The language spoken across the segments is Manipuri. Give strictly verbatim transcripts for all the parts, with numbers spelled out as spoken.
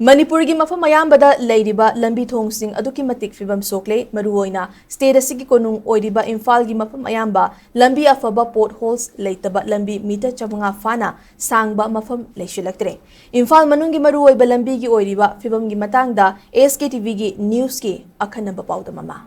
ꯃꯅꯤꯄꯨꯔꯒꯤ ꯃꯐꯝ ꯑꯌꯥꯝꯕꯗ ꯂꯩꯔꯤꯕ ꯂꯝꯕꯤ ꯊꯣꯡꯁꯤꯡ ꯑꯗꯨꯛꯀꯤ ꯃꯇꯤꯛ ꯐꯤꯕꯝ ꯁꯣꯛꯂꯦ꯫ ꯃꯔꯨꯑꯣꯏꯅ ꯁ꯭ꯇꯦꯠ ꯑꯁꯤꯒꯤ ꯀꯣꯅꯨꯡ ꯑꯣꯏꯔꯤꯕ ꯏꯝꯐꯥꯜꯒꯤ ꯃꯐꯝ ꯑꯌꯥꯝꯕ ꯂꯝꯕꯤ ꯑꯐꯕ, ꯄꯣꯠ ꯍꯣꯜꯁ ꯂꯩꯇꯕ ꯂꯝꯕꯤ ꯃꯤꯇꯔ ꯆꯥꯃꯉꯥ ꯐꯥꯅ ꯁꯥꯡꯕ ꯃꯐꯝ ꯂꯩꯁꯤꯜꯂꯛꯇ꯭ꯔꯦ꯫ ꯏꯝꯐꯥꯜ ꯃꯅꯨꯡꯒꯤ ꯃꯔꯨꯑꯣꯏꯕ ꯂꯝꯕꯤꯒꯤ ꯑꯣꯏꯔꯤꯕ ꯐꯤꯕꯝꯒꯤ ꯃꯇꯥꯡꯗ ꯑꯦꯁ ꯀꯦ ꯇꯤ ꯚꯤꯒꯤ ꯅ꯭ꯌꯨꯁꯀꯤ ꯑꯈꯟꯅꯕ ꯄꯥꯎꯗꯝ ꯑꯃ꯫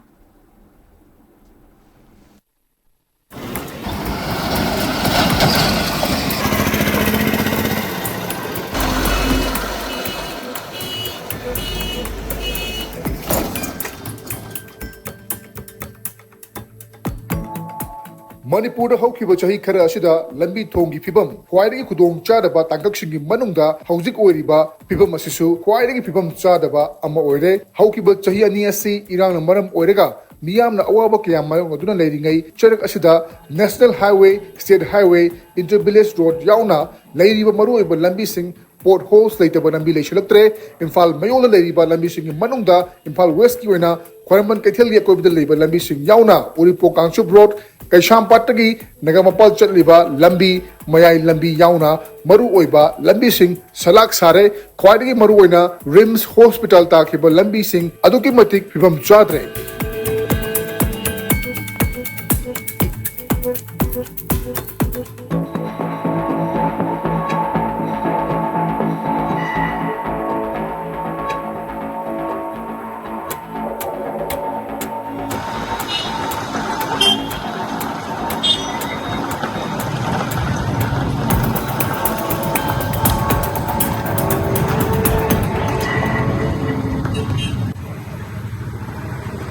ꯃꯅꯤꯄꯨꯔꯗ ꯍꯧꯈꯤꯕ ꯆꯍꯤ ꯈꯔ ꯑꯁꯤꯗ ꯂꯝꯕꯤ ꯊꯣꯡꯒꯤ ꯐꯤꯕꯝ ꯈ꯭ꯋꯥꯏꯗꯒꯤ ꯈꯨꯗꯣꯡ ꯆꯥꯗꯕ ꯇꯥꯡꯀꯛꯁꯤꯡꯒꯤ ꯃꯅꯨꯡꯗ ꯍꯧꯖꯤꯛ ꯑꯣꯏꯔꯤꯕ ꯐꯤꯕꯝ ꯑꯁꯤꯁꯨ ꯈ꯭ꯋꯥꯏꯗꯒꯤ ꯐꯤꯕꯝ ꯆꯥꯗꯕ ꯑꯃ ꯑꯣꯏꯔꯦ꯫ ꯍꯧꯈꯤꯕ ꯆꯍꯤ ꯑꯅꯤ ꯑꯁꯤ ꯏꯔꯥꯡꯅ ꯃꯔꯝ ꯑꯣꯏꯔꯒ ꯃꯤꯌꯥꯝꯅ ꯑꯋꯥꯕ ꯀꯌꯥ ꯃꯥꯌꯣꯛꯅꯗꯨꯅ ꯂꯩꯔꯤꯉꯩ ꯆꯔꯛ ꯑꯁꯤꯗ National Highway, State Highway, Inter Village Road ꯌꯥꯎꯅ ꯂꯩꯔꯤꯕ ꯃꯔꯨꯑꯣꯏꯕ ꯂꯝꯕꯤꯁꯤꯡ, ꯄꯣꯠ ꯍꯣꯜꯁ ꯂꯩꯇꯕ ꯂꯝꯕꯤ ꯂꯩꯁꯤꯜꯂꯛꯇ꯭ꯔꯦ꯫ ꯏꯝꯐꯥꯜ ꯃꯌꯣꯜꯗ ꯂꯩꯔꯤꯕ ꯂꯝꯕꯤꯁꯤꯡꯒꯤ ꯃꯅꯨꯡꯗ ꯏꯝꯐꯥꯜ ꯋꯦꯁꯀꯤ ꯑꯣꯏꯅ ꯈ꯭ꯋꯥꯏꯔꯝꯕꯟ ꯀꯩꯊꯦꯜꯒꯤ ꯑꯀꯣꯏꯕꯗ ꯂꯩꯕ ꯂꯝꯕꯤꯁꯤꯡ ꯌꯥꯎꯅ ꯎꯔꯤꯄꯣꯛ ꯀꯥꯡꯆꯨꯞ ꯔꯣꯗ, ꯀꯩꯁꯥꯝꯄꯥꯠꯇꯒꯤ ꯅꯒꯥꯃꯄꯥꯜ ꯆꯠꯂꯤꯕ ꯂꯝꯕꯤ, ꯃꯌꯥꯏ ꯂꯝꯕꯤ ꯌꯥꯎꯅ ꯃꯔꯨꯑꯣꯏꯕ ꯂꯝꯕꯤꯁꯤꯡ ꯁꯂꯥꯛ ꯁꯥꯔꯦ꯫ ꯈ꯭ꯋꯥꯏꯗꯒꯤ ꯃꯔꯨꯑꯣꯏꯅ ꯔꯤꯝꯁ ꯍꯣꯁꯄꯤꯇꯥꯜ ꯇꯥꯈꯤꯕ ꯂꯝꯕꯤꯁꯤꯡ ꯑꯗꯨꯛꯀꯤ ꯃꯇꯤꯛ ꯐꯤꯕꯝ ꯆꯥꯗ꯭ꯔꯦ꯫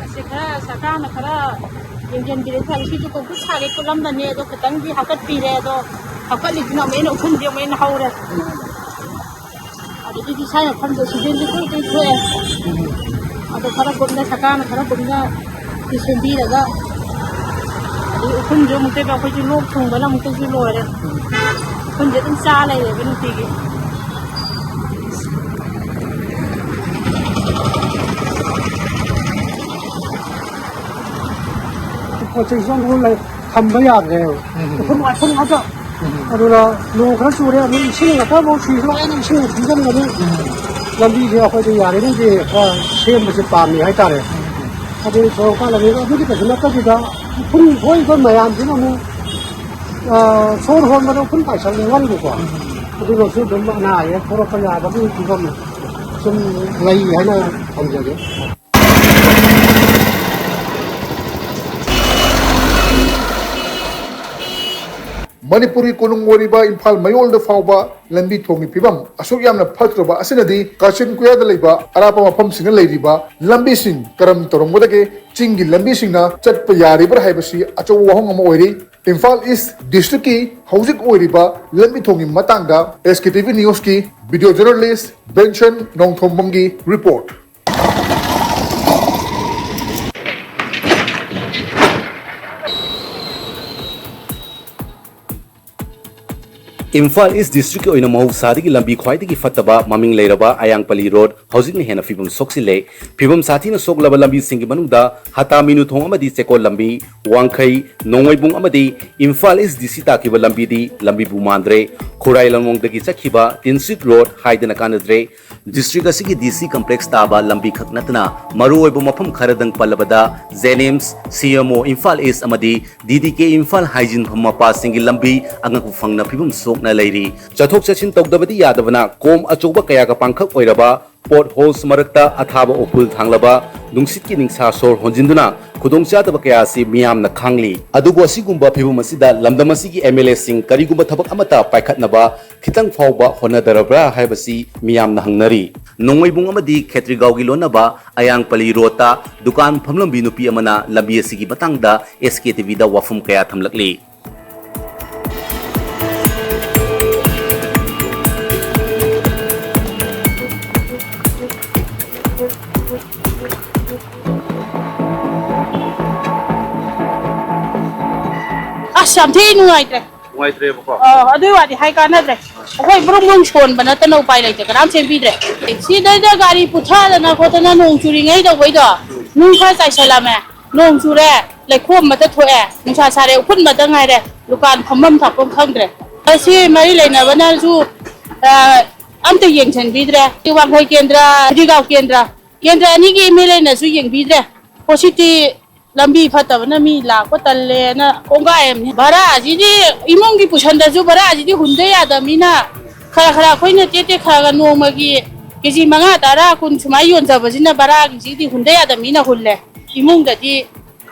ꯑꯁꯤ ꯈꯔ ꯁꯔꯀꯥꯔꯅ ꯈꯔ ꯌꯦꯡꯁꯤꯟꯕꯤꯔꯗꯤ ꯐꯔꯦ꯫ ꯁꯤꯁꯨ ꯀꯣꯡꯀ꯭ꯔꯤꯠ ꯊꯥꯒꯦ ꯈꯣꯠꯂꯝꯕꯅꯦ, ꯑꯗꯣ ꯈꯤꯇꯪꯗꯤ ꯍꯥꯞꯀꯠꯄꯤꯔꯦ꯫ ꯑꯗꯣ ꯍꯥꯞꯀꯠꯂꯤꯁꯤꯅ ꯑꯃꯨꯛ ꯍꯦꯟꯅ ꯎꯐꯨꯟꯁꯦ ꯑꯃꯨꯛ ꯍꯦꯟꯅ ꯍꯧꯔꯦ꯫ ꯑꯗꯒꯤꯗꯤ ꯁ꯭ꯋꯥꯏ ꯃꯐꯝꯗ ꯁꯤꯖꯟꯁꯨ ꯇꯣꯏ ꯇꯣꯏ ꯊꯣꯛꯑꯦ꯫ ꯑꯗꯣ ꯈꯔ ꯀꯨꯞꯅ ꯁꯔꯀꯥꯔꯅ ꯈꯔ ꯀꯨꯞꯅ ꯁꯤ ꯁꯦꯝꯕꯤꯔꯒ, ꯑꯗꯩ ꯎꯐꯨꯟꯁꯨ ꯑꯃꯨꯛꯇꯣꯏꯕ, ꯑꯩꯈꯣꯏꯁꯨ ꯂꯣꯛ ꯊꯨꯡꯕꯅ ꯑꯃꯨꯛꯇꯁꯨ ꯂꯣꯏꯔꯦ꯫ ꯎꯐꯨꯟꯁꯦ ꯑꯗꯨꯝ ꯆꯥ ꯂꯩꯔꯦꯕ ꯅꯨꯡꯇꯤꯒꯤ꯫ ꯄꯣꯠ ꯆꯩꯁꯨ ꯑꯃꯐꯥꯎ ꯂꯩ-, ꯊꯝꯕ ꯌꯥꯗ꯭ꯔꯦꯕ꯫ ꯎꯝ꯫ ꯎꯐꯨꯟ ꯋꯥꯏꯐꯨꯟ ꯉꯥꯛꯇ꯫ ꯎꯝ꯫ ꯑꯗꯨꯅ ꯅꯣꯡ ꯈꯔ ꯆꯨꯔꯦ, ꯑꯃꯨꯛ ꯏꯁꯤꯡ ꯉꯥꯛꯇ ꯑꯃꯨꯛ ꯁꯤꯁꯨ ꯂꯣꯏꯅ ꯏꯁꯤꯡ ꯊꯨꯝꯖꯤꯟꯒꯅꯤ꯫ ꯎꯝ꯫ ꯂꯝꯕꯤꯁꯦ ꯑꯩꯈꯣꯏꯗ ꯌꯥꯔꯤꯉꯩꯗꯤ ꯈꯔ ꯁꯦꯝꯕꯁꯦ ꯄꯥꯝꯃꯤ ꯍꯥꯏꯇꯥꯔꯦ꯫ ꯑꯗꯨ ꯁꯣꯔꯣꯛ ꯀꯥꯟ ꯂꯝꯕꯤ ꯑꯗꯨꯒꯤ ꯀꯩꯁꯨ ꯅꯠꯇꯕꯤꯗ ꯎꯐꯨꯟ ꯊꯣꯛꯏꯕ ꯃꯌꯥꯝꯁꯤꯅ ꯑꯃꯨꯛ, ꯑ, ꯁꯣꯔ ꯍꯣꯟꯕꯗ ꯎꯐꯨꯟ ꯄꯥꯏꯁꯜꯂꯦ ꯋꯥꯔꯤꯕꯀꯣ꯫ ꯑꯗꯨꯅꯁꯨ ꯑꯗꯨꯝ ꯑꯅꯥ ꯑꯌꯦꯛ ꯊꯣꯛꯂꯛꯄ ꯌꯥꯕꯒꯤ ꯐꯤꯕꯝ ꯁꯨꯝ ꯂꯩ ꯍꯥꯏꯅ ꯊꯝꯖꯒꯦ꯫ ꯃꯅꯤꯄꯨꯔꯒꯤ ꯀꯣꯅꯨꯡ ꯑꯣꯏꯔꯤꯕ ꯏꯝꯐꯥꯜ ꯃꯌꯣꯜꯗ ꯐꯥꯎꯕ ꯂꯝꯕꯤ ꯊꯣꯡꯒꯤ ꯐꯤꯕꯝ ꯑꯁꯨꯛ ꯌꯥꯝꯅ ꯐꯠꯇ꯭ꯔꯕ ꯑꯁꯤꯅꯗꯤ ꯀꯥꯆꯤꯟ ꯀꯣꯌꯥꯗ ꯂꯩꯕ ꯑꯔꯥꯞꯄ ꯃꯐꯝꯁꯤꯡꯗ ꯂꯩꯔꯤꯕ ꯂꯝꯕꯤꯁꯤꯡ ꯀꯔꯝ ꯇꯧꯔꯝꯒꯗꯒꯦ? ꯆꯤꯡꯒꯤ ꯂꯝꯕꯤꯁꯤꯡꯅ ꯆꯠꯄ ꯌꯥꯔꯤꯕ꯭ꯔꯥ ꯍꯥꯏꯕꯁꯤ ꯑꯆꯧꯕ ꯋꯥꯍꯪ ꯑꯃ ꯑꯣꯏꯔꯤ꯫ ꯏꯝꯐꯥꯜ ꯏꯁ ꯗꯤꯁꯇ꯭ꯔꯤꯛꯀꯤ ꯍꯧꯖꯤꯛ ꯑꯣꯏꯔꯤꯕ ꯂꯝꯕꯤ ꯊꯣꯡꯒꯤ ꯃꯇꯥꯡꯗ ꯑꯦꯁ ꯀꯦ ꯇꯤ ꯚꯤ ꯅ꯭ꯌꯨꯁꯀꯤ ꯚꯤꯗꯤꯑꯣ ꯖꯔꯅꯦꯂꯤꯁ ꯕꯦꯟꯁꯟ ꯅꯣꯡꯊꯣꯝꯕꯝꯒꯤ ꯔꯤꯄꯣꯔꯠ꯫ ꯏꯝꯐꯥꯜ ꯏꯁ ꯗꯤꯁꯇ꯭ꯔꯤꯛꯀꯤ ꯑꯣꯏꯅ ꯃꯍꯧꯁꯥꯗꯒꯤ ꯂꯝꯕꯤ ꯈ꯭ꯋꯥꯏꯗꯒꯤ ꯐꯠꯇꯕ ꯃꯃꯤꯡ ꯂꯩꯔꯕ ꯑꯌꯥꯡꯄꯜꯂꯤ ꯔꯣꯗ ꯍꯧꯖꯤꯛꯅ ꯍꯦꯟꯅ ꯐꯤꯕꯝ ꯁꯣꯛꯆꯤꯜꯂꯦ꯫ ꯐꯤꯕꯝ ꯁꯥꯊꯤꯅ ꯁꯣꯛꯂꯕ ꯂꯝꯕꯤꯁꯤꯡꯒꯤ ꯃꯅꯨꯡꯗ ꯍꯇꯥꯃꯤꯅꯨ ꯊꯣꯡ ꯑꯃꯗꯤ ꯆꯦꯀꯣꯜ ꯂꯝꯕꯤ, ꯋꯥꯡꯈꯩ, ꯅꯣꯡꯃꯩꯕꯨꯡ ꯑꯃꯗꯤ ꯏꯝꯐꯥꯜ ꯏꯁ ꯗꯤ ꯁꯤ ꯇꯥꯛꯈꯤꯕ ꯂꯝꯕꯤꯗꯤ ꯂꯝꯕꯤꯕꯨ ꯃꯥꯟꯗ꯭ꯔꯦ꯫ ꯈꯨꯔꯥꯏ ꯂꯝꯂꯣꯡꯗꯒꯤ ꯆꯠꯈꯤꯕ ꯇꯤꯟꯁꯤꯠ ꯔꯣꯗ ꯍꯥꯏꯗꯅ ꯀꯥꯟꯅꯗ꯭ꯔꯦ꯫ ꯗꯤꯁꯇ꯭ꯔꯤꯛ ꯑꯁꯤꯒꯤ ꯗꯤ ꯁꯤ ꯀꯝꯄ꯭ꯂꯦꯛꯁ ꯇꯥꯕ ꯂꯝꯕꯤ ꯈꯛ ꯅꯠꯇꯅ ꯃꯔꯨꯑꯣꯏꯕ ꯃꯐꯝ ꯈꯔꯗꯪ ꯄꯜꯂꯕꯗ ꯖꯦꯅꯤꯝꯁ, ꯁꯤ ꯑꯦꯝ ꯑꯣ ꯏꯝꯐꯥꯜ ꯏꯁ ꯑꯃꯗꯤ ꯗꯤ ꯗꯤ ꯀꯦ ꯏꯝꯐꯥꯜ ꯍꯥꯏꯖꯤꯟꯐꯝ ꯃꯄꯥꯁꯤꯡꯒꯤ ꯂꯝꯕꯤ ꯑꯉꯛꯄ ꯐꯪꯅ ꯐꯤꯕꯝ ꯁꯣꯛꯅ ꯂꯩꯔꯤ꯫ ꯆꯠꯊꯣꯛ ꯆꯠꯁꯤꯟ ꯇꯧꯗꯕꯗꯤ ꯌꯥꯗꯕꯅ ꯀꯣꯝ ꯑꯆꯧꯕ ꯀꯌꯥꯒ ꯄꯥꯡꯈꯛ ꯑꯣꯏꯔꯕ ꯄꯣꯠ ꯍꯣꯜꯁ ꯃꯔꯛꯇ ꯑꯊꯥꯕ ꯎꯐꯨꯜ ꯊꯥꯡꯂꯕ ꯅꯨꯡꯁꯤꯠꯀꯤ ꯅꯤꯡꯁꯥ ꯁꯣꯔ ꯍꯣꯟꯖꯤꯟꯗꯨꯅ ꯈꯨꯗꯣꯡꯆꯥꯗꯕ ꯀꯌꯥ ꯑꯁꯤ ꯃꯤꯌꯥꯝꯅ ꯈꯥꯡꯂꯤ꯫ ꯑꯗꯨꯕꯨ ꯑꯁꯤꯒꯨꯝꯕ ꯐꯤꯕꯝ ꯑꯁꯤꯗ ꯂꯝꯗꯝ ꯑꯁꯤꯒꯤ ꯑꯦꯝ ꯑꯦꯜ ꯑꯦꯁꯤꯡ ꯀꯔꯤꯒꯨꯝꯕ ꯊꯕꯛ ꯑꯃꯠꯇ ꯄꯥꯏꯈꯠꯅꯕ ꯈꯤꯇꯪ ꯐꯥꯎꯕ ꯍꯣꯠꯅꯗꯔꯕ꯭ꯔꯥ ꯍꯥꯏꯕꯁꯤ ꯃꯤꯌꯥꯝꯅ ꯍꯪꯅꯔꯤ꯫ ꯅꯣꯡꯃꯩꯕꯨꯡ ꯑꯃꯗꯤ ꯈꯦꯇ꯭ꯔꯤꯒꯥꯎꯒꯤ ꯂꯣꯟꯅꯕ ꯑꯌꯥꯡꯄꯜꯂꯤ ꯔꯣꯗꯇ ꯗꯨꯀꯥꯟ ꯐꯝꯂꯝꯕꯤ ꯅꯨꯄꯤ ꯑꯃꯅ ꯂꯝꯕꯤ ꯑꯁꯤꯒꯤ ꯃꯇꯥꯡꯗ ꯑꯦꯁ ꯀꯦ ꯇꯤ ꯚꯤꯗ ꯋꯥꯐꯝ ꯀꯌꯥ ꯊꯝꯂꯛꯂꯤ꯫ ꯑꯁ, ꯌꯥꯝ ꯊꯤ ꯅꯨꯡꯉꯥꯏꯇ꯭ꯔꯦ꯫ ꯅꯨꯡꯉꯥꯏꯇ꯭ꯔꯦꯕꯀꯣ꯫ ꯑ, ꯑꯗꯨꯏ ꯋꯥꯗꯤ ꯍꯥꯏ ꯀꯥꯟꯅꯗ꯭ꯔꯦ꯫ ꯑꯩꯈꯣꯏ ꯕ꯭ꯔꯨꯡ ꯕ꯭ꯔꯨꯡ ꯁꯣꯟꯕ ꯅꯠꯇꯅ ꯎꯄꯥꯏ ꯂꯩꯇꯦ, ꯀꯅꯥꯝ ꯁꯦꯝꯕꯤꯗ꯭ꯔꯦ꯫ ꯁꯤꯗꯩꯗ ꯒꯥꯔꯤ ꯄꯨꯊꯗꯅ ꯈꯣꯠꯇꯅ ꯅꯣꯡ ꯆꯨꯔꯤꯉꯩ ꯇꯧꯕꯩꯗꯣ, ꯅꯨꯡ ꯈꯔ ꯆꯥꯏꯁꯜꯂꯝꯃꯦ꯫ ꯅꯣꯡ ꯆꯨꯔꯦ, ꯂꯩꯈꯣꯝ ꯑꯃꯇ ꯊꯣꯛꯑꯦ, ꯅꯨꯡꯁꯥ ꯁꯥꯔꯦ, ꯎꯐꯨꯟ ꯑꯃꯇ ꯉꯥꯏꯔꯦ, ꯗꯨꯀꯥꯟ ꯐꯝꯐꯝ ꯊꯣꯛꯐꯝ ꯈꯪꯗ꯭ꯔꯦ꯫ ꯑꯁꯤ ꯃꯔꯤ ꯂꯩꯅꯕꯅꯁꯨ, ꯑ, ꯑꯝꯇ ꯌꯦꯡꯁꯤꯟꯕꯤꯗ꯭ꯔꯦ꯫ ꯋꯥꯡꯈꯩ ꯀꯦꯟꯗ꯭ꯔ, ꯍꯩꯗꯤꯒꯥꯎ ꯀꯦꯟꯗ꯭ꯔ, ꯀꯦꯟꯗ꯭ꯔ ꯑꯅꯤꯒꯤ ꯑꯦꯝ ꯑꯦꯜ ꯑꯦꯅꯁꯨ ꯌꯦꯡꯕꯤꯗ꯭ꯔꯦ꯫ ꯍꯧꯖꯤꯛꯇꯤ ꯂꯝꯕꯤ ꯐꯠꯇꯕꯅ ꯃꯤ ꯂꯥꯛꯄ ꯇꯜꯂꯦꯅ ꯀꯣꯡꯒꯥꯏ ꯑꯃꯅꯤ꯫ ꯚꯔꯥꯁꯤꯗꯤ ꯏꯃꯨꯡꯒꯤ ꯄꯨꯁꯟꯗꯁꯨ ꯚꯔꯥꯁꯤꯗꯤ ꯍꯨꯟꯗ ꯌꯥꯗꯕꯅꯤꯅ ꯈꯔ ꯈꯔ ꯑꯩꯈꯣꯏꯅ ꯇꯦꯛ ꯇꯦꯛ ꯈꯔ ꯈꯔ ꯅꯣꯡꯃꯒꯤ ꯀꯦ ꯖꯤ ꯃꯉꯥ, ꯇꯔꯥ, ꯀꯨꯟ ꯁꯨꯃꯥꯏꯅ ꯌꯣꯟꯖꯕꯁꯤꯅ ꯚꯔꯥꯒꯤꯁꯤꯗꯤ ꯍꯨꯟꯗ ꯌꯥꯗꯕꯅꯤꯅ ꯍꯨꯜꯂꯦ꯫ ꯏꯃꯨꯡꯗꯗꯤ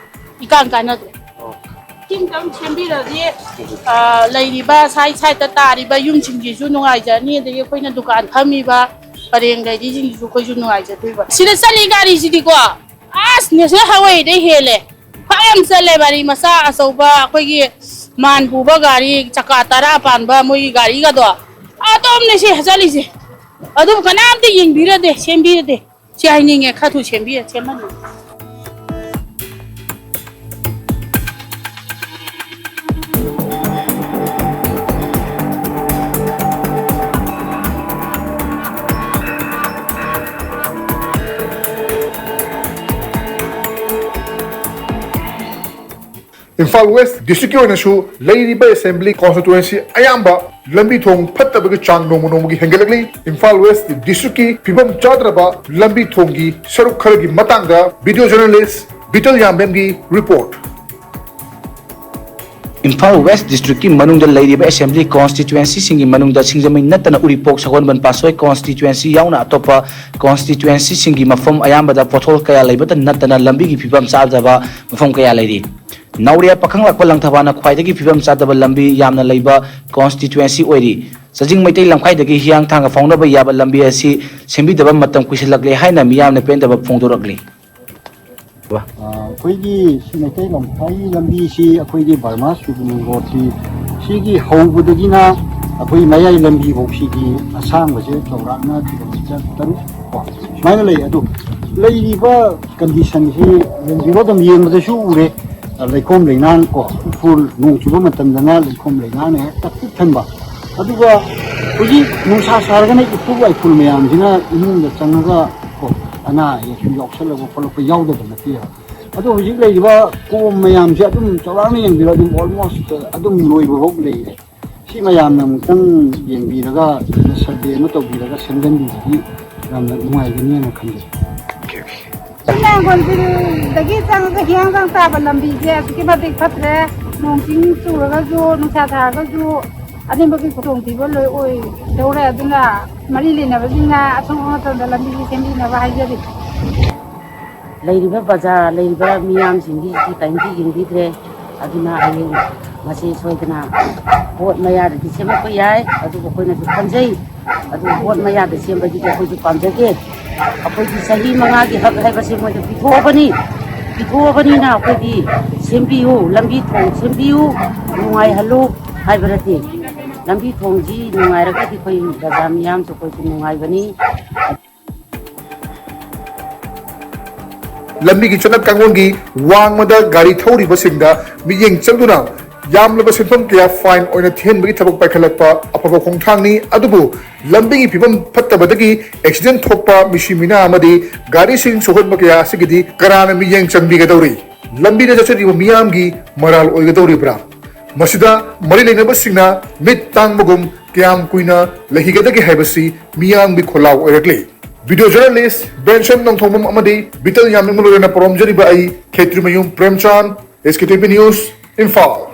ꯏꯀꯥꯟ ꯀꯥꯟꯅꯗ꯭ꯔꯦ꯫ ꯁꯤꯝꯇꯪ ꯁꯦꯝꯕꯤꯔꯗꯤ, ꯑ, ꯂꯩꯔꯤꯕ ꯁꯥꯏꯠ ꯁꯥꯏꯠꯇ ꯇꯥꯔꯤꯕ ꯌꯨꯝꯁꯤꯡꯁꯤꯁꯨ ꯅꯨꯡꯉꯥꯏꯖꯔꯅꯤ, ꯑꯗꯒꯤ ꯑꯩꯈꯣꯏꯅ ꯗꯨꯀꯥꯟ ꯐꯝꯃꯤꯕ ꯄꯔꯦꯡ ꯂꯩꯔꯤꯁꯤꯡꯁꯤꯁꯨ ꯑꯩꯈꯣꯏꯁꯨ ꯅꯨꯡꯉꯥꯏꯖꯗꯣꯏꯕ꯫ ꯁꯤꯗ ꯆꯠꯂꯤ ꯒꯥꯔꯤꯁꯤꯗꯤꯀꯣ, ꯑꯁ, ꯅꯦꯁꯅꯦꯜ ꯍꯥꯏꯋꯦꯗꯩ ꯍꯦꯜꯂꯦ꯫ ꯐꯥ ꯌꯥꯝ ꯆꯠꯂꯦ, ꯒꯥꯔꯤ ꯃꯆꯥ ꯑꯆꯧꯕ, ꯑꯩꯈꯣꯏꯒꯤ ꯃꯥꯟ ꯄꯨꯕ ꯒꯥꯔꯤ, ꯆꯀꯥ ꯇꯔꯥ ꯄꯥꯟꯕ ꯃꯣꯏꯒꯤ ꯒꯥꯔꯤꯒꯗꯣ, ꯑꯗꯣꯝꯅꯦ ꯁꯤ ꯆꯠꯂꯤꯁꯦ꯫ ꯑꯗꯨꯕꯨ ꯀꯅꯥꯝꯇ ꯌꯦꯡꯕꯤꯔꯗꯦ, ꯁꯦꯝꯕꯤꯔꯗꯦ꯫ ꯁꯤ ꯍꯥꯏꯅꯤꯡꯉꯦ, ꯈꯔ ꯊꯨ ꯁꯦꯝꯕꯤꯔ, ꯁꯦꯝꯍꯟꯅꯤꯡꯉꯦ꯫ ꯏꯝꯐꯥꯜ ꯋꯦꯁ ꯗꯤꯁꯇ꯭ꯔꯤꯛꯀꯤ ꯑꯣꯏꯅꯁꯨ ꯂꯩꯔꯤꯕ ꯑꯦꯁꯦꯝꯕ꯭ꯂꯤ ꯀꯣꯟꯁꯇꯤꯇ꯭ꯋꯦꯟꯁꯤ ꯑꯌꯥꯝꯕ ꯂꯝꯕꯤ ꯊꯣꯡ ꯐꯠꯇꯕꯒꯤ ꯆꯥꯡ ꯅꯣꯡꯃ ꯅꯣꯡꯃꯒꯤ ꯍꯦꯟꯒꯠꯂꯛꯂꯤ꯫ ꯏꯝꯐꯥꯜ ꯋꯦꯁ ꯗꯤꯁꯇ꯭ꯔꯤꯛꯀꯤ ꯐꯤꯕꯝ ꯆꯥꯗ꯭ꯔꯕ ꯂꯝꯕꯤ ꯊꯣꯡꯒꯤ ꯁꯔꯨꯛ ꯈꯔꯒꯤ ꯃꯇꯥꯡꯗ ꯚꯤꯗꯤꯑꯣ ꯖꯔꯅꯦꯂꯤꯁ ꯕꯤꯇꯜ ꯌꯥꯝꯕꯦꯝꯒꯤ ꯔꯤꯄꯣꯔꯠ꯫ ꯏꯝꯐꯥꯜ ꯋꯦꯁ ꯗꯤꯁꯇ꯭ꯔꯤꯛꯀꯤ ꯃꯅꯨꯡꯗ ꯂꯩꯔꯤꯕ ꯑꯦꯁꯦꯝꯕ꯭ꯂꯤ ꯀꯣꯟꯁꯇꯤꯇ꯭ꯋꯦꯟꯁꯤꯁꯤꯡꯒꯤ ꯃꯅꯨꯡꯗ ꯁꯤꯡꯖꯃꯩ ꯅꯠꯇꯅ ꯎꯔꯤꯄꯣꯛ, ꯁꯒꯣꯜꯕꯟ, ꯄꯥꯠꯁꯣꯏ ꯀꯣꯟꯁꯇꯤꯇ꯭ꯋꯦꯟꯁꯤ ꯌꯥꯎꯅ ꯑꯇꯣꯞꯄ ꯀꯣꯟꯁꯇꯤꯇ꯭ꯋꯦꯟꯁꯤꯁꯤꯡꯒꯤ ꯃꯐꯝ ꯑꯌꯥꯝꯕꯗ ꯄꯣꯠꯍꯣꯜ ꯀꯌꯥ ꯂꯩꯕꯇ ꯅꯠꯇꯅ ꯂꯝꯕꯤꯒꯤ ꯐꯤꯕꯝ ꯆꯥꯗꯕ ꯃꯐꯝ ꯀꯌꯥ ꯂꯩꯔꯤ꯫ ꯅꯥꯎꯔꯤꯌꯥ ꯄꯥꯈꯪ ꯂꯥꯛꯄ ꯂꯪꯊꯕꯥꯜꯅ ꯈ꯭ꯋꯥꯏꯗꯒꯤ ꯐꯤꯕꯝ ꯆꯥꯗꯕ ꯂꯝꯕꯤ ꯌꯥꯝꯅ ꯂꯩꯕ ꯀꯣꯟꯁꯇꯤꯇ꯭ꯋꯦꯟꯁꯤ ꯑꯣꯏꯔꯤ꯫ ꯆꯥꯖꯤꯡ ꯃꯩꯇꯩ ꯂꯝꯈꯥꯏꯗꯒꯤ ꯍꯤꯌꯥꯡꯊꯥꯡꯒ ꯐꯥꯎꯅꯕ ꯌꯥꯕ ꯂꯝꯕꯤ ꯑꯁꯤ ꯁꯦꯝꯕꯤꯗꯕ ꯃꯇꯝ ꯀꯨꯏꯁꯤꯜꯂꯛꯂꯦ ꯍꯥꯏꯅ ꯃꯤꯌꯥꯝꯅ ꯄꯦꯟꯗꯕ ꯐꯣꯡꯗꯣꯔꯛꯂꯤ꯫ ꯑ, ꯑꯩꯈꯣꯏꯒꯤ ꯁꯤ ꯃꯩꯇꯩ ꯂꯝꯈꯥꯏꯒꯤ ꯂꯝꯕꯤꯁꯤ, ꯑꯩꯈꯣꯏꯒꯤ ꯕꯔꯃꯥ ꯁꯨꯒꯅꯨ ꯔꯣꯗꯁꯤ, ꯁꯤꯒꯤ ꯍꯧꯕꯗꯒꯤꯅ ꯑꯩꯈꯣꯏ ꯃꯌꯥꯏ ꯂꯝꯕꯤꯐꯧ ꯁꯤꯒꯤ ꯑꯁꯥꯡꯕꯁꯦ ꯆꯥꯎꯔꯥꯛꯅ ꯀꯤꯂꯣꯃꯤꯇꯔ ꯇꯔꯨꯛ ꯀꯣ ꯁꯨꯃꯥꯏꯅ ꯂꯩ꯫ ꯑꯗꯨ ꯂꯩꯔꯤꯕ ꯀꯟꯗꯤꯁꯟꯁꯤ ꯌꯦꯡꯕꯤꯔꯣ, ꯑꯗꯨꯝ ꯌꯦꯡꯕꯗꯁꯨ ꯎꯔꯦ꯫ ꯑ, ꯂꯩꯈꯣꯝ ꯂꯩꯅꯥꯡ ꯀꯣ, ꯎꯐꯨꯜ, ꯅꯣꯡ ꯆꯨꯕ ꯃꯇꯝꯗꯅ ꯂꯩꯈꯣꯝ ꯂꯩꯅꯥꯡꯅ ꯍꯦꯛꯇ ꯄꯤꯛ ꯊꯟꯕ꯫ ꯑꯗꯨꯒ ꯍꯧꯖꯤꯛ ꯅꯨꯡꯁꯥ ꯁꯥꯔꯒꯅ ꯏꯐꯨꯜ ꯋꯥꯏꯐꯨꯜ ꯃꯌꯥꯝꯁꯤꯅ ꯏꯃꯨꯡꯗ ꯆꯪꯉꯒ ꯀꯣ, ꯑꯅꯥ ꯑꯌꯦꯛꯁꯨ ꯌꯥꯎꯁꯜꯂꯛꯄ ꯈꯣꯠꯂꯛꯄ ꯌꯥꯎꯗꯕ ꯅꯠꯇꯦꯕ꯫ ꯑꯗꯣ ꯍꯧꯖꯤꯛ ꯂꯩꯔꯤꯕ ꯀꯣꯝ ꯃꯌꯥꯝꯁꯦ ꯑꯗꯨꯝ ꯆꯥꯎꯔꯥꯛꯅ ꯌꯦꯡꯕꯤꯔꯣ, ꯑꯗꯨꯝ almost ꯑꯗꯨꯝ ꯂꯣꯏꯕ ꯐꯥꯎ ꯂꯩꯔꯦ꯫ ꯁꯤ ꯃꯌꯥꯝꯅ ꯑꯃꯨꯛꯇꯪ ꯌꯦꯡꯕꯤꯔꯒ ꯁꯔꯚꯦ ꯑꯃ ꯇꯧꯕꯤꯔꯒ ꯁꯦꯝꯖꯟꯕꯤꯕꯗꯤ ꯌꯥꯝꯅ ꯅꯨꯡꯉꯥꯏꯒꯅꯤꯅ ꯈꯟꯖꯩ꯫ ꯁꯤꯅ ꯒꯣꯟꯗꯤꯜꯗꯒꯤ ꯆꯪꯉꯒ ꯍꯤꯌꯥꯡꯊꯥꯡ ꯇꯥꯕ ꯂꯝꯕꯤꯁꯦ ꯑꯗꯨꯛꯀꯤ ꯃꯇꯤꯛ ꯐꯠꯇ꯭ꯔꯦ꯫ ꯅꯣꯡ ꯆꯤꯡ ꯆꯨꯔꯒꯁꯨ, ꯅꯨꯡꯁꯥ ꯁꯥꯔꯒꯁꯨ ꯑꯅꯤꯃꯛꯀꯤ ꯈꯨꯗꯣꯡꯊꯤꯕ ꯂꯣꯏ ꯑꯣꯏꯗꯧꯔꯦ꯫ ꯑꯗꯨꯅ ꯃꯔꯤ ꯂꯩꯅꯕꯁꯤꯡꯅ ꯑꯊꯨꯕ ꯃꯇꯝꯗ ꯂꯝꯕꯤꯁꯤ ꯁꯦꯝꯕꯤꯅꯕ ꯍꯥꯏꯖꯔꯤ꯫ ꯂꯩꯔꯤꯕ ꯕꯖꯥꯔ ꯂꯩꯔꯤꯕ ꯃꯤꯌꯥꯝꯁꯤꯡꯒꯤꯁꯤꯗꯤ ꯀꯔꯤꯝꯇ ꯌꯦꯡꯕꯤꯗ꯭ꯔꯦ꯫ ꯑꯗꯨꯅ ꯍꯌꯦꯡ ꯃꯁꯤ ꯁꯣꯏꯗꯅ ꯚꯣꯠ ꯃꯌꯥꯗꯗꯤ ꯁꯦꯝꯃꯛꯄ ꯌꯥꯏ, ꯑꯗꯨꯕꯨ ꯑꯩꯈꯣꯏꯅꯁꯨ ꯈꯟꯖꯩ꯫ ꯑꯗꯨ ꯚꯣꯠ ꯃꯌꯥꯗ ꯁꯦꯝꯕꯗꯨꯗꯤ ꯑꯩꯈꯣꯏꯁꯨ ꯄꯥꯝꯖꯗꯦ꯫ ꯑꯩꯈꯣꯏꯒꯤ ꯆꯍꯤ ꯃꯉꯥꯒꯤ ꯍꯛ ꯍꯥꯏꯕꯁꯦ ꯃꯣꯏꯗ ꯄꯤꯊꯣꯛꯑꯕꯅꯤ꯫ ꯄꯤꯊꯣꯛꯑꯕꯅꯤꯅ ꯑꯩꯈꯣꯏꯗꯤ ꯁꯦꯝꯕꯤꯌꯨ, ꯂꯝꯕꯤ ꯊꯣꯡ ꯁꯦꯝꯕꯤꯌꯨ, ꯅꯨꯡꯉꯥꯏꯍꯜꯂꯨ ꯍꯥꯏꯕ ꯅꯠꯇꯦ꯫ ꯂꯝꯕꯤ ꯊꯣꯡꯁꯤ ꯅꯨꯡꯉꯥꯏꯔꯒꯗꯤ ꯑꯩꯈꯣꯏ ꯄ꯭ꯔꯖꯥ ꯃꯤꯌꯥꯝꯁꯨ ꯑꯩꯈꯣꯏꯁꯨ ꯅꯨꯡꯉꯥꯏꯕꯅꯤ꯫ ꯂꯝꯕꯤꯒꯤ ꯆꯠꯅ ꯀꯥꯡꯂꯣꯟꯒꯤ ꯋꯥꯡꯃꯗ ꯒꯥꯔꯤ ꯊꯧꯔꯤꯕꯁꯤꯡꯗ ꯃꯤꯠꯌꯦꯡ ꯆꯪꯗꯨꯅ ꯌꯥꯝꯂꯕ ꯁꯦꯟꯐꯝ ꯀꯌꯥ ꯐꯥꯏꯟ ꯑꯣꯏꯅ ꯊꯤꯍꯟꯕꯒꯤ ꯊꯕꯛ ꯄꯥꯏꯈꯠꯂꯛꯄ ꯑꯐꯕ ꯈꯣꯡꯊꯥꯡꯅꯤ꯫ ꯑꯗꯨꯕꯨ ꯂꯝꯕꯤꯒꯤ ꯐꯤꯕꯝ ꯐꯠꯇꯕꯗꯒꯤ ꯑꯦꯛꯁꯤꯗꯦꯟ ꯊꯣꯛꯄ, ꯃꯤꯁꯤ ꯃꯤꯅꯥ ꯑꯃꯗꯤ ꯒꯥꯔꯤꯁꯤꯡ ꯁꯣꯛꯍꯟꯕ ꯀꯌꯥ ꯑꯁꯤꯒꯤꯗꯤ ꯀꯅꯥꯅ ꯃꯤꯠꯌꯦꯡ ꯆꯪꯕꯤꯒꯗꯧꯔꯤ? ꯂꯝꯕꯤꯗ ꯆꯠꯆꯔꯤꯕ ꯃꯤꯌꯥꯝꯒꯤ ꯃꯔꯥꯜ ꯑꯣꯏꯒꯗꯧꯔꯤꯕ꯭ꯔꯥ? ꯃꯁꯤꯗ ꯃꯔꯤ ꯂꯩꯅꯕꯁꯤꯡꯅ ꯃꯤꯠ ꯇꯥꯡꯕꯒꯨꯝ ꯀꯌꯥꯝ ꯀꯨꯏꯅ ꯂꯩꯈꯤꯒꯗꯒꯦ ꯍꯥꯏꯕꯁꯤ ꯃꯤꯌꯥꯝꯒꯤ ꯈꯣꯜꯂꯥꯎ ꯑꯣꯏꯔꯛꯂꯤ꯫ ꯚꯤꯗꯤꯑꯣ ꯖꯔꯅꯦꯂꯤꯁ ꯕꯦꯟꯁꯟ ꯅꯣꯡꯊꯣꯡꯕꯝ ꯑꯃꯗꯤ ꯕꯤꯇꯜ ꯌꯥꯝꯅꯤꯡꯕ ꯂꯣꯏꯅꯅ ꯄꯨꯔꯝꯖꯔꯤꯕ ꯑꯩ, ꯈꯦꯇ꯭ꯔꯤꯃꯌꯨꯝ ꯄ꯭ꯔꯦꯝꯆꯥꯟ, ꯑꯦꯁ K T V news, Imphal.